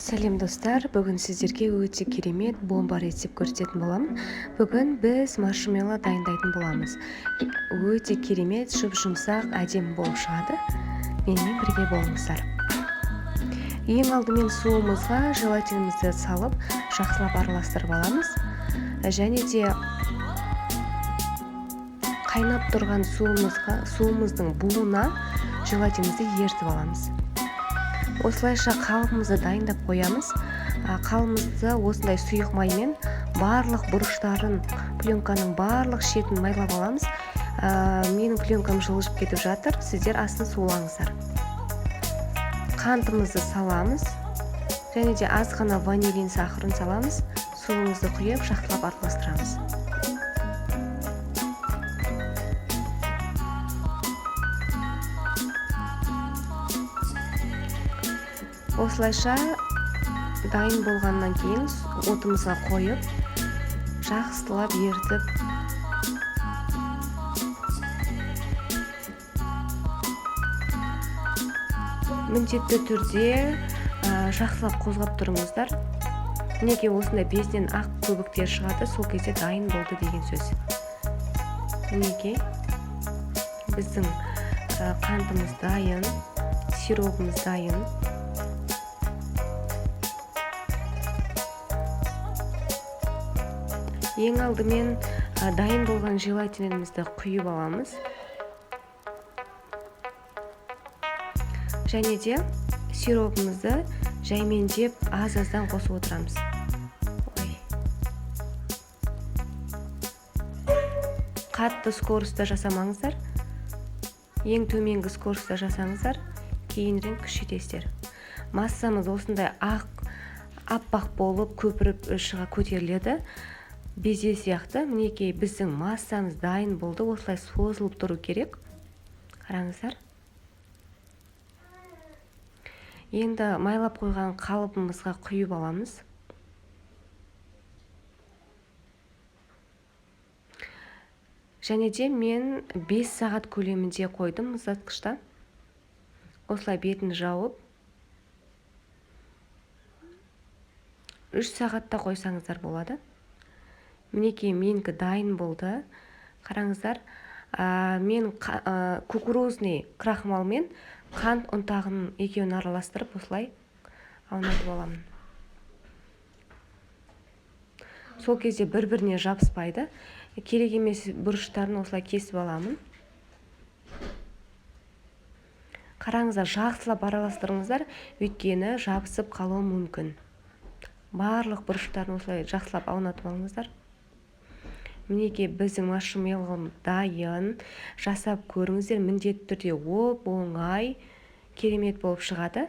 Сәлем, достар! Бүгін сіздерге өте керемет бомба рецепт көрсететін боламын. Бүгін біз маршмеллоу дайындайтын боламыз. Өте керемет, жұп-жұмсақ, әдемі болып шығады. Менімен бірге болыңыздар. Ең алдымен суымызға желатинімізді салып, жақсылап араластырып аламыз. Және де қайнап тұрған суымыздың буына желатинімізді ерітіп аламыз. Осылайша қалыбымызды дайындап қоямыз. Қалыбымызды осындай сұйық маймен барлық бұрыштарын, пленканың барлық шетін майлап аламыз. Менің пленкам жылжып кетіп жатыр, сіздер астын сулаңыздар. Қантымызды саламыз және де аз ғана ванилин сахарын саламыз. Суымызды құйып, жақсылап араластырамыз. Осылайша дайын болғаннан кейін отымызға қойып, жақсылап ерітіп, міндетті түрде жақсылап қозғап тұрыңыздар. Мінекей, осындай безден ақ көбіктер шығады, сол кезде дайын болды деген сөз. Мінекей, біздің қантымыз дайын, сиробымыз дайын. Ең алдымен дайын болған желатинімізді құйып аламыз. Және де сиробымызды жаймендеп аз-аздан қосып отырамыз. Ой. Қатты скоростьта жасамаңыздар. Ең төменгі скоростьта жасаңыздар, кейінірек күшейтесіздер. Массамыз осындай аппақ болып көпіріп шыға көтеріледі. Безе сияқты. Мінекей, біздің массамыз дайын болды. Осылай созылып тұру керек. Қараңыздар. Енді майлап қойған қалыбымызға құйып аламыз. Және де мен 5 сағат көлемінде қойдым мұздатқышта. Осылай бетін жауып, 3 сағатта қойсаңыздар болады. Мінекей, менікі дайын болды. Қараңыздар, мен кукурузный крахмал мен қант ұнтағын екеуін араластырып, осылай аунатып аламын. Сол кезде бір-біріне жабыспайды. Керек емес бұрыштарын осылай кесіп аламын. Қараңыздар, жақсылап араластырыңыздар, өйткені жабысып қалуы мүмкін. Барлық бұрыштарын осылай жақсылап аунатып алыңыздар. Мінекей, біздің маршмеллоу дайын. Жасап көріңіздер, міндетті түрде оп-оңай, керемет болып шығады.